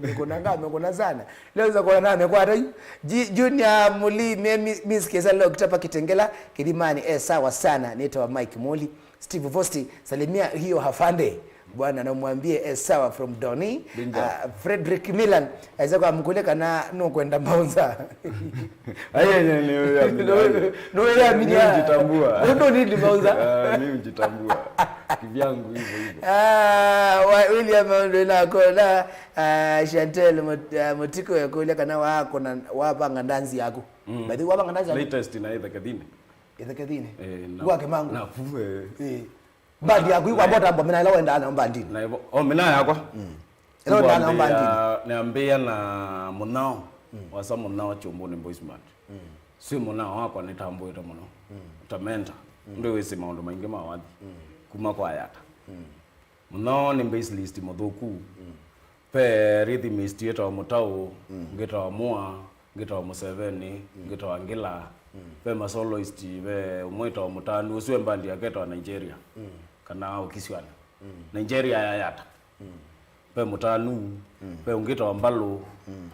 Mekũna nga, mekũna sana. Leo za kuona name kwa tai. Ji-, Junior Muli, me mi-, Miss Kesa leo kitapa Kitengela, Kĩthimani, eh, sawa sana. Nĩtawa Mike Muli. Steve Vosti, salimia hiyo hafande. Bwana na mwambie, eh, sawa from Donny. Bingo. Ah, Frederick Milan, aweza kwa mkule kana no kwenda bouncer. Aye, aye, ni wewe amini. No, no, wewe amini. Mimi hujitambua. No, no need bouncer. Ah, mimi hujitambua. Kivyangu hivyo hivyo. Ah, wa-, William Maũndũ nako na, ah, Chantel Mut-, ah, Mutiko ya kule kana wako na wapanga ndanzi yako. Mm. By the way, wapanga ndanzi yako. Latest na Ithekethini. Ithekethini. Eh, na, wa Kĩmangũ. Na kuwe. Eh. Mbandi yaku ikwamba ũtambwa mina ĩla wendaa nayo mbandinĩ. Na ivo, o mina yakwa. Mm. Ĩla wendaa nayo mbandinĩ. Nĩambĩĩa na Mũnyao. Mm. Wasa Mũnyao Chumbuni Boys Band. Mm. Si Mũnyao wakwa nĩtambũĩte mũno. Mm. Ta mentor. Mm. Ndĩ wĩsĩ maũndũ maingĩ ma wathi. Mm. Kuma kwa Yata. Mm. Mũnyao nĩ bassist mũthũku. Mm. Ve rhythmist wĩtawa Mũtaũ, mm, ngĩtawa Mũa, ngĩtawa Mũseveni, mm, ngĩtawa Ngila. Mm. Ve masoloist, ve ũmwe wĩtawa Mũtanu, ũsu e mbandi yake ĩtawa Nigeria. Mm. Kana Ũkiswani. Mm. Nigeria ya Yata. Mm. Ve Mũtanu, mm, ve ũngĩ wĩtawa Mbalũ. Mm.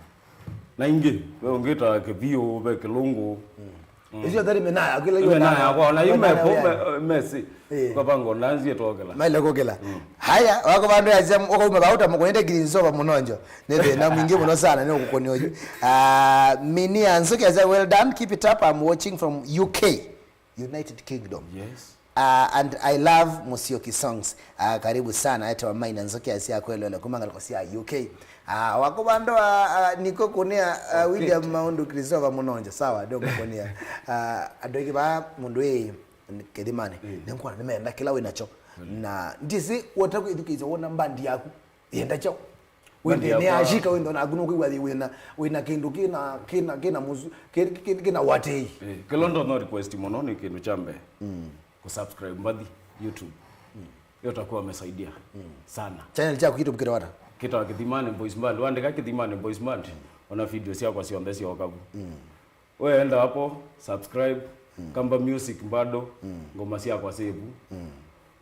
Na ingĩ, ve ũngĩ wĩtawa Kĩviũ, ve Kĩlũngũ. Mm. Mm. Icio theri mina yaku ila. Mina yakwa, ona yu mepo, me-, mesi. Eh. Ukapanga ndanzi twokela. Maile kũkĩla. Mm. Haya, wako vandu ya zem, ukauma vauta mũkũnĩte Green Sofa mũnonjo. Nĩ thĩna mwingĩ mũno sana, nĩ ũkũkũnĩ ũyu. Ah, Minia Nzuki asya, "Well done, keep it up, I'm watching from U K, United Kingdom." Yes. Ah, and I love Musyoki songs. Ah, karibu sana, etawa Maina Nzuki asya kwelwela kuma ngalĩko sya U K. Ah, wako vandu, ah, ah, niko kunia, ah, William Maũndũ Christopher mũnonjo. Sawa, ndio kukunia. Ah, andũ aingĩ va mũndũ ĩ Kĩthimani. Mm. Nĩngwona nĩmenda kĩla wĩ nakyo. Mm. Na ndisi wota kwĩthukĩĩsya wona mbandi yaku yenda kyaũ. Mbandi wĩthĩe nĩ yakwa ashika wĩthĩe naku nũkwĩw'a yĩ wĩna, wĩna kĩndũ kĩna, kĩna, kĩna mũsu, kĩ-, kĩ-, kĩna watei. Eh, kĩla ndonya request mũno nĩ kĩndũ kya mbee. Mm. Kusubscribe mbathi YouTube. Mm. Hiyo itakuwa umesaidia sana. Channel chako YouTube kĩtawa ata? Kĩtawa Kĩthimani Boys Band. Wandĩka Kĩthimani Boys Band, ona video syakwa syonthe syoka vu. Mm. Weenda hapo, subscribe, mm, Kamba Music bado, mm, ngoma syakwa syĩ vu. Mm.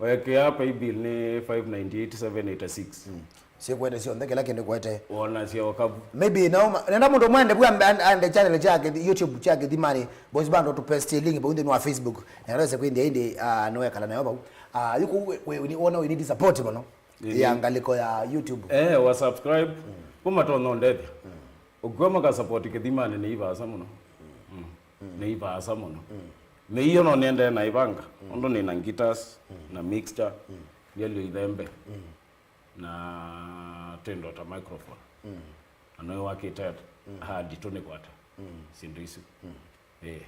Wekea paybill nĩ five nine eight seven eight six. Mm. Sikwete syonthe, kĩla kĩndũ kwete. Wona syoka vu. Maybe no ma-, nenda mũndũ mwende vu ambe, an-, ande channel chake, YouTube chake Kĩthimani Boys Band, tupestie link vau nthĩnĩ wa Facebook. Na rose kwĩndia ĩndĩ, ah, nowekala nayo vau. Ah, yuko we, we, we, wona we need support mũno. ya ngalĩko ya YouTube. Eh, wa subscribe. Kuma tonya ũndethya. Ũkw'a maka support Kĩthimanĩ nĩ ivaasa mũno. Mm. Nĩ ivaasa mũno. Mĩio no nĩendee na ivanga. Ũndũ nĩ na guitars, na mixture, nĩelio ithembe. Na tendo ta microphone. Na no wakĩte hard tũnĩkwata. Syĩndũ isu. Eh.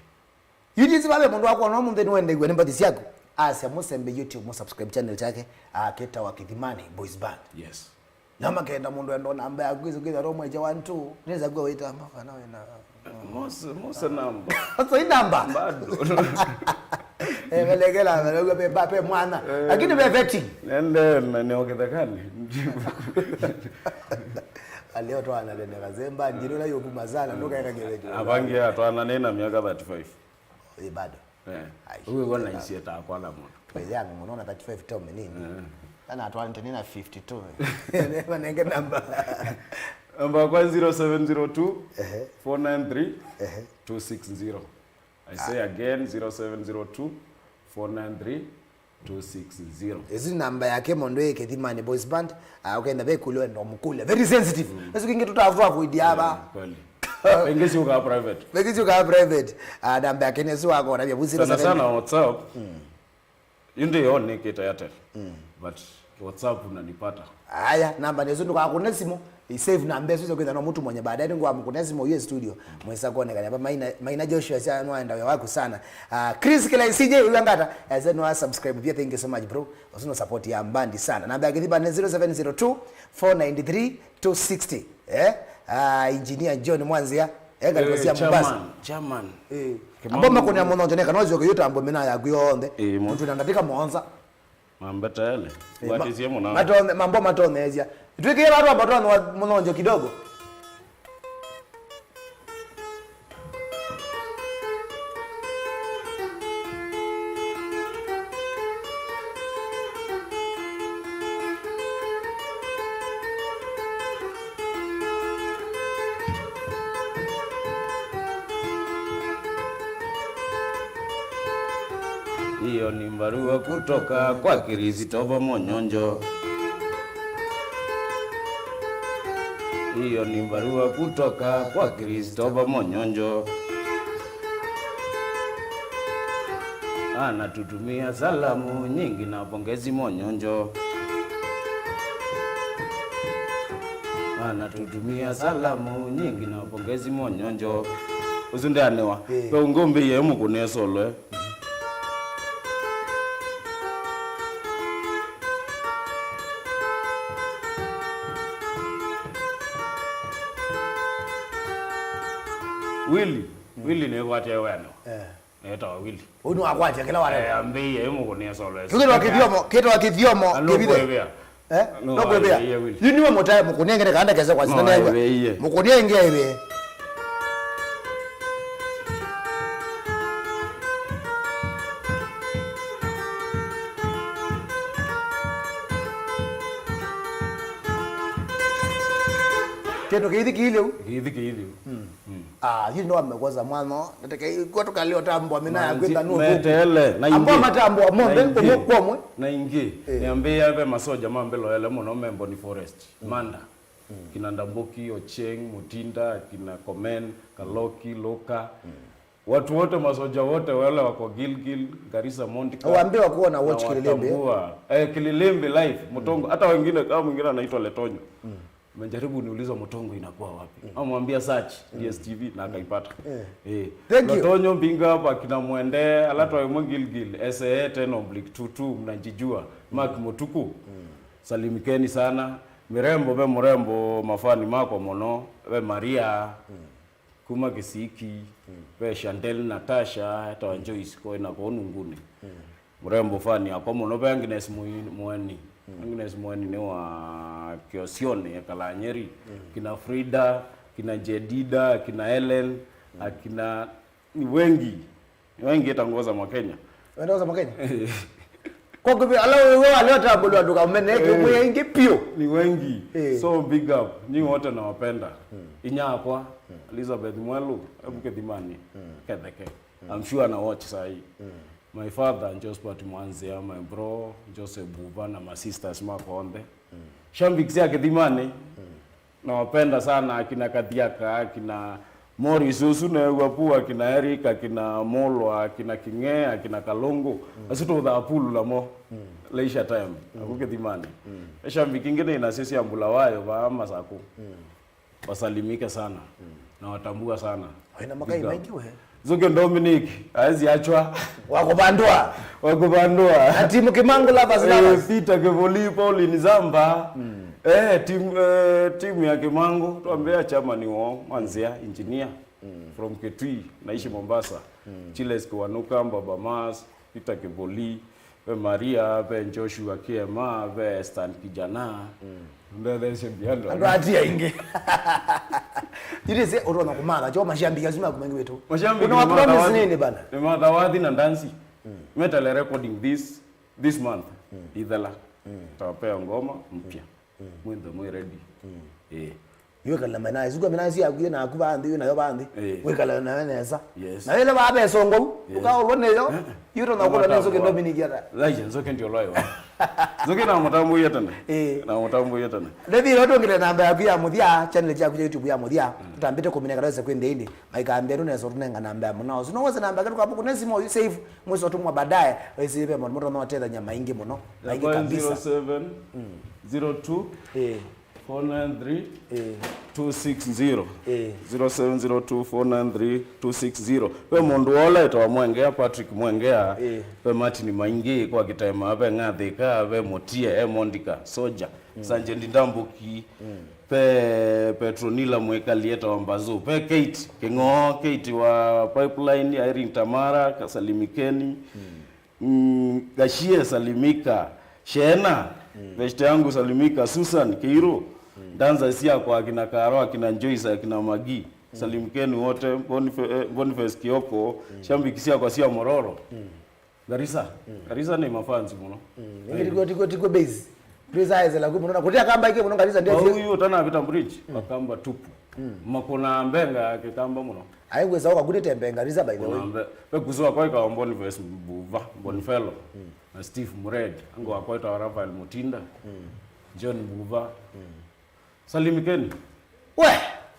Yu jinsi vave mũndũ wakwona ũmũnthĩ nĩwendeew'a nĩ mbathi syaku. Asya mũsembe YouTube, mũ subscribe channel chake, akĩtawa Kĩthimanĩ Boys Band. Yes. Na makenda mũndũ enda namba yaku, isu kĩtha romwecha one two. Nĩza kuwa wĩta namba kana wĩna Mose, Mose namba. Sasa hii namba. Bado. Eh, velekela, velekela pe, pe, pe mwana. Eh. Lakini ve vetting. Nende, na nĩ okethekani. Aleo twana lene kazemba, njiro la yoku mazala, ndoka yaka ngeveti. Avangi atwana nĩ na miaka thirty-five. Eh, bado. Eh. Ai, ũguo wona icio ta kwala mũno. Twĩ young mũno na thirty-five to mĩnini. Eh. Kana atwanĩte nĩ na fifty-two. Nĩ manenge namba. Namba kwa zero seven zero two, four nine three, two six zero. I say again, zero seven zero two, four nine three, two six zero. Ĩsu namba yake mũndũ ĩ Kĩthimanĩ Boys Band, ah, ũkenda ve kule wenda mũkule. Very sensitive. Ĩsu kĩngĩ tũtavwa kũidia ava. Kweli. Pengine si ukaa private. Pengine si ukaa private. Ah, namba yake nĩ ĩsu wakona vya vusi. Sana sana WhatsApp. Yu ndĩ yo nĩkĩte Airtel. But WhatsApp unanipata. Aya, namba nĩ ĩsu ndũkakũne simũ. Isave namba ĩsu kwĩtha no mũtu mwenye baadaye nĩngwamũkũne simũ yu studio. Mwesa kuonekana hapa Maina, Maina Joshua sia nwaenda wĩa waku sana. Ah, Chris Kila C J uyu angata. Ese no subscribe pia, thank you so much bro. Osino support ya mbandi sana. Namba ya Kĩthimanĩ zero seven zero two, four nine three, two sixty. Eh? Ah, Engineer John Mwanzia. Eh, karibu sia Mombasa. Chairman, chairman. Eh. Ambao makũnĩa mũno nje kana ũcio kĩyũta ambo mina yaku yonthe. Eh, mo. Mtu na ndatika mũonza. Mambetele. Eh, ma-, Watĩsie mũno. Matone, mambo matoneesya. Twĩkĩe watu ambao twana mũno nje kidogo. Hiyo ni barua kutoka kwa Kristofa Monyonjo. Hiyo ni barua kutoka kwa Kristofa Monyonjo. Anatutumia salamu nyingi na pongezi Monyonjo. Anatutumia salamu nyingi na pongezi Monyonjo. Ũsu ndeanĩwa. Ĩĩ. Pe ũngĩ ũmbĩie mũkũnĩe solo, eh. Willy, Willy nĩkwatĩe weno. Eh. Nĩtawa Willy. Ũyũ nĩwakwatya kĩla warema. Eh, ambĩie yu mũkũnĩe solo. Kĩu kĩtwa kĩthyomo, kĩtwa kĩthyomo kĩvithe. Eh? No kwĩvĩa. Yu niwe mũtae mũkũnĩe ngene kaanda kese kwa sina nĩaigua. Mũkũnĩe ngeve. Kĩndũ kĩithi kĩilĩu. Kĩithi kĩilĩu. Mm. Ah, yu nĩwamekosa mwana. Nateke kwa tũkalio tambwa mina ya kwenda nũthũku. Meteele, na ambao ingĩ. Matambwa monthe, na ingĩ. Ũmwe kwa ũmwe. Na ingĩ, eh, nĩambĩĩa ve masoja ma mbĩloele mũno me Boni Forest. Mm. Manda. Mm. Kina Ndambuki, Ochieng, Mutinda, kina Komen, Kaloki, Luka. Mm. Watu wote, masoja wote wale wako Gilgil, Garissa, Montika. Waambiwa kuwa na watch Kililimbi. Watambua. Eh, Kililimbi live, Mutongo. Mm. Hata wengine, kama mwingine anaitwa Letonyo. Mm. Amejaribu niuliza Mutongo inakuwa wapi. Mm. Amwambia search, mm, D S T V na akaipata. Eh. Eh. Thank you. Letonyo, Mbinga, akina Mwende, ala twaĩ mo Gilgil, S A ten oblique two two, mnajijua. Mark Mutuku. Mm. Salimikeni sana. Mirembo, ve murembo, mafani makwa mũno, ve Maria. Mm. Kuma Kisiki, mm, ve Chantel, Natasha, etawa Joyce, kũĩ na kũu Nunguni. Mm. Murembo fan yakwa mũno, ve Agnes Mui-, Mweni. Mm. Agnes Mweni nĩ wa Kiosioni, ekala Nyeri. Mm. Kina Frida, kina Jedida, kina Ellen, mm, akina, ni wengi. Ni wengi ĩtangoza mwa Kenya. Wenda kuza mwa Kenya? Kwa kwĩvĩa, ala wewe wale watambũlwa ndũkameneke, eh, mwĩ aingĩ piũ. Ni wengi. Eh. So big up. Nyi wote nawapenda. Mm. Inyakwa, mm, Elizabeth Mwelu, ebu Kĩthimanĩ, mm, ketheke. Mm. I'm sure ana watch saa hii. Mm. My father, Josephat Mwanzia, my bro, Joseph Buva, na my sisters makwa onthe. Shabiki sya Kĩthimani, nawapenda sana, akina Kathiaka, akina Morris, ũsu neew'a pu, akina Eric, akina Mulwa, akina King'e, akina Kalungu. Asu tũthaa pool namo leisure time, aku Kĩthimani. E shabiki ingĩ nĩ nasyo sya Bulawayo, vaa Masaku. Wasalimike sana. Nawatambua sana. Wĩna makai maingĩ we. Nzũke Dominic, aezi achwa. Wakũvandũa. Wakũvandũa. Na timu Kĩmangũ Lovers Eh, Lovers. Peter Kĩvũli, Pauline Zamba. Eh, timu, eh, timu ya Kĩmangũ, twambĩa chairman woo, Mwanzia, engineer, from Kitui, naishi Mombasa. Chiles Kiwanuka, Baba Mas, Peter Kĩvũli, ve Maria, ve Joshua Kiema, ve Stan Kijana. Ndetheesye mbia andũ. Andũ ati aingĩ. Ĩndĩ sĩ ũtonya kũmatha, kyo mashabiki asu maku maingĩ wetu. Mashabiki Una nĩ watu mathawathi. Nini bana? Nĩ mathawathi na ndansi. Metal recording this, this month. Ithela. Tawapea ngoma mpya. Mwĩnthe mwĩ ready. Eh. Wĩkale na manazi, kwa manazi yaku naku vanthi, wĩ nayo vanthi. Eh. Wĩkale nayo nesa. Yes. Na wĩle vaa ve songo, Yes. ũkaũlwa nĩyo, Eh. yu tona kũla nĩ Nzũke Dominic ata. Laisha, Nzũke ndio loyo. Nzũke na mũtambo yetana. Eh. Na mũtambo yetana. David, ũtũngĩte namba yaku ya mũthya, channel yaku ya YouTube ya mũthya. Tũtambĩte kũmĩnenga ndaweza kwĩnthĩa ĩndĩ. Maikambia ndũnesa ũtũnenga namba ya mũnao. Sino wose namba yake tũkabuku nesi mo save. Mwĩso tũmwa baadaye. Wĩsĩ ve maũndũ matũtethany'a maingĩ mũno. Maingĩ Namba kabisa. zero seven zero two. Eh. Four nine three, Eh. two six zero. Eh. Zero seven zero two four nine three two six zero. Ve mũndũ wola etawa Mwengea, Patrick Mwengea, Eh. ve Martin Maingi, kwa Kitema, ve Ng'athĩka, ve Mũtie, e Mondika, Soja, Sanjendi Ndambuki, ve Petronila Mwĩkali etawa Mbazu, ve Kate Kĩng'oo, Kate wa Pipeline, Irene Tamara, Kasalimikeni, Mm, Gashie salimika. Shena, beshte yangu salimika. Susan Keiru, danza syakwa akina Karo, akina Joyce, akina Magi, salimikeni wote. Bonifa-, eh, Boniface Kioko, shambiki syakwa sya Mororo. Garissa, Garissa nĩ mafanzi mũno. Nĩngĩ tiko, tiko, tiko base. Praise Isaac la kumuna. Kutia kamba ike muno Garissa ndio. Kwa huyu utanavita bridge, wakamba tupu. Makuna mbenga ya Kĩkamba mũno. Aigwĩsa ũkakunĩte mbenga Garissa, by the way. Kuna mbe-, ve kusu wakwa ĩkawa Boniface Mbuva, Bonifelo, na Steve Mured, ango wakwa ĩtawa Rafael Mutinda, John Mbuva. Salimikeni. We,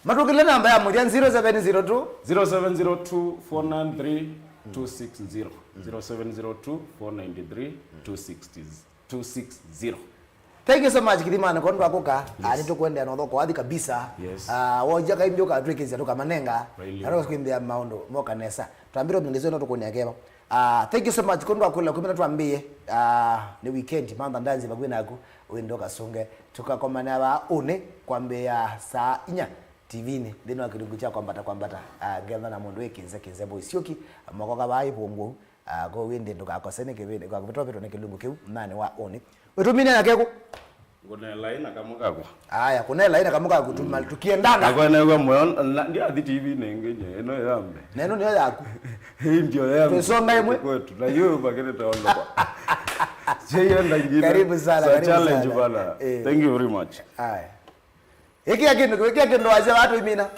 matũkĩle namba ya mũthya zero seven zero two. Zero seven zero two four nine three two six zero. Zero seven zero two four nine three two six zero. Two six zero. Thank you so much, Kithimani, kwondũ wa kũka. Yes. Ah, nĩtũkwendea na ũthoko wathi kabisa. Yes. Ah, wonja kaimbĩ ũkatwĩkĩsya tũkamanenga. Really. Na tũkwĩmbĩa maũndũ moka nesa. Twambĩte ũmĩnĩsyo no tũkũnĩa keva. Ah, thank you so much kwondũ wa kũla kumina twambĩe. Ah, nĩ weekend, mantha ndanzi vakuĩ naku, wende ũkasunge. Tũkakomana va ũnĩ kwambĩĩa saa inya T V-inĩ, nthĩnĩ wa kĩlungu kya kwambata kwambata. Ah, ngetha na mũndũ wĩ kĩnze kĩnze boy Siũki, moko kavaa ĩvũngũ. Ah, kwoou ĩndĩ ndũkakose nĩ kĩvĩndĩ, ndũkakũvĩtwa nĩ kĩlungu kĩu, mnanĩ wa ũnĩ. Wĩtũmine na kekũ? Ngũneela ĩ na kamwe kakwa. Aya, kũneela ĩ na kamwe kaku, tuma-, tũkiendana. Nakwa new'a mũyo, na, ndiathi T V nengĩ nye, ĩno yambe. Na ĩno nĩyo yaku. Hii ndio yangu. Twĩsonga ĩmwe. Kwetu, na hiyo pakete taondoka. Jeyenda ingine. Karibu sana, karibu sana. Challenge bana. Eh. Thank you very much. Aya. Ĩkĩa kĩndũ, ĩkĩa kĩndũ wasya watu imina.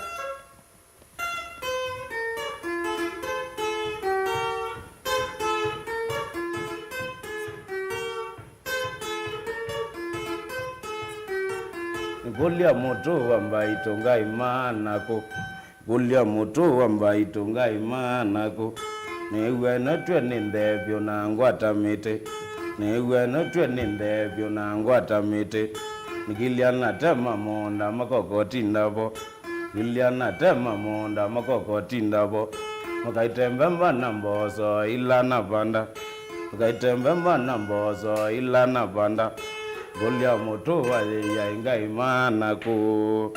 Ngũlya mũtũ wa mbaitũ ngai maana kũ? Ngũlya mũtũ wa mbaitũ ngai maana kũ? Nĩw'a ĩno tw'e nĩ nthee vyũ na ngwata mĩtĩ. Nĩw'a ĩno tw'e nĩ nthee vyũ na ngwata mĩtĩ. Nĩkĩlya natema mũũnda makokoti ndavo. Ilya natema mũũnda makokoti ndavo. Mũkaitembe mbana mboso ila navanda. Mũkaitembe mbana mboso ila navanda. Ngũlya mũtũ wa yĩia ngai maana kũ?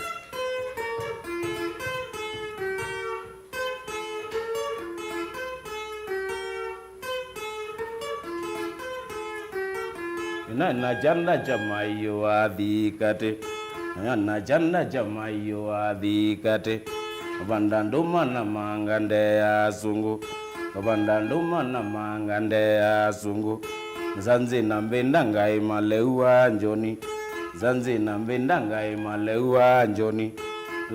Nina chanda cha maiyo athikate. Nina chanda cha maiyo athikate. Vanda nduma na manga nde ya asungu. Vanda nduma na manga nde ya asungu. Nzanzi na mbinda ngai maleu wa njoni. Nzanzi na mbinda ngai maleu wa njoni.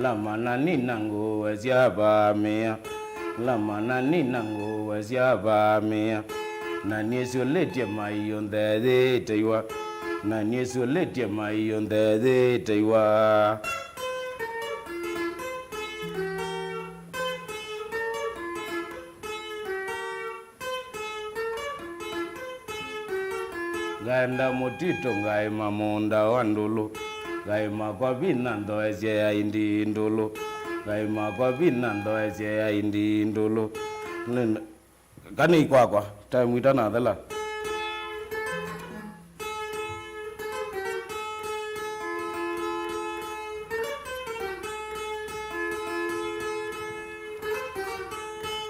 Lama na nina nguwe sya vamia. Lama na nina nguwe sya vamia. Na nĩsũlĩtye mai yonthe yĩteiwa. Na nĩsũlĩtye mai yonthe yĩteiwa. Ngaenda mũtitũ, ngaĩma mũũnda wa ndũlũ, ngaĩma kwa vinya ndoesye ya indi ndũlũ, ngaĩma kwa vinya ndoesye ya indi ndũlũ. Nĩ-, kanĩ kwakwa, time itanathela.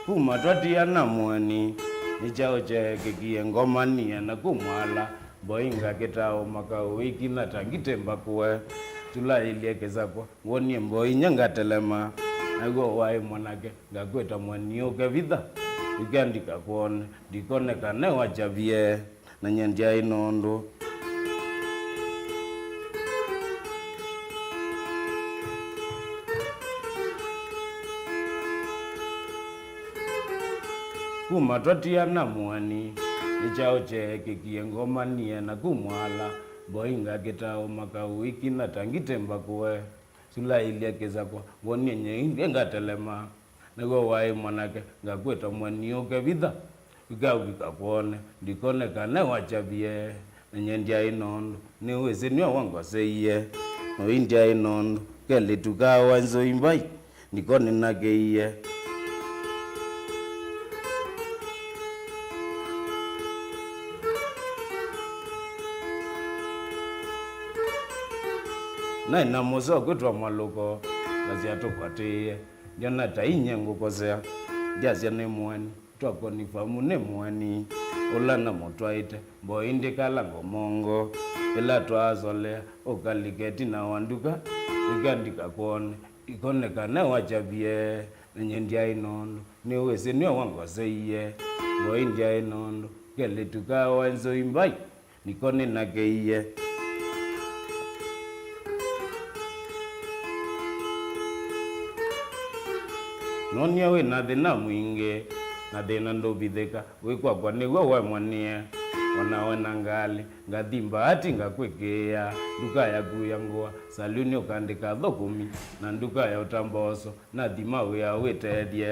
Kuma twatiana mũeni, nĩ kyaũ kyeekĩkie ngomanie naku mwala, mboinga kĩtao makau wĩkinya ta ngitĩ mbakũe, tulaĩlye kĩsakwa, ngwonie mboinya ngatelema, naw'o waĩ mwanake, ngakwĩta mũeni ũke vitha, ĩkĩa ndikakwone, ndikoneka ne wakyavie. Na nyie ndyaĩ na ũndũ. Kuma twatiana mũeni, nĩ kyaũ kyeekĩkie ngomanie naku mwala, mboinga kĩtao makau wĩkinya ta ngitĩ mbakũe. Sulaĩlye kĩsakwa, ngwonie nyie ingĩ ngatelema. Naw'o waĩ mwanake, ngakwĩta mũeni ũke vitha, ĩkavika kwone, ndikoneka ne wakyavie. Na nyie ndyaĩ na ũndũ, nĩwĩsĩ nĩwe wangoseie. Na yu ndyaĩ na ũndũ, kelĩtu kawa nzũi mbai, ndikoni nakĩie. Naĩ na mũseo kwĩtwa Malũko, ngasya tũkwatĩĩe. Ndyona ta inyie ngũkosea, ndyasya nĩ mũeni, twa confirm nĩ mũeni. Ũla namũtwaĩte, mboĩ ndĩkala ngomongo. Ĩla twaasolea, ũkalika ĩtina wa nduka, ĩkĩa ndikakwone, ikoneka ne wakyavie. Na nyie ndyaĩ na ũndũ, nĩwĩsĩ nĩwe wangoseie. Mboĩ ndyaĩ na ũndũ, kelĩtu kawa nzũi mbai, nĩko nĩnakĩie. Noonie wĩ na thĩna mwingĩ, na thĩna ndũvithĩka, wĩ kwakwa nĩw'o waĩmwanie. O na we na ngalĩ, ngathi mbaati ngakwĩkĩĩa, nduka yaku ya ngũa, saluni ũkandĩka athũkũmi, na nduka ya ũta mboso, nathima wĩa wĩtethye.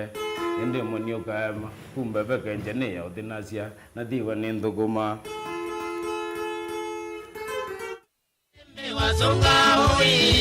Ĩndĩ mũni ũkaema, kumbe ve kenje nĩ ya ũthinasya, nathiwe nĩ nthũkũma. Wasonga ũiiti.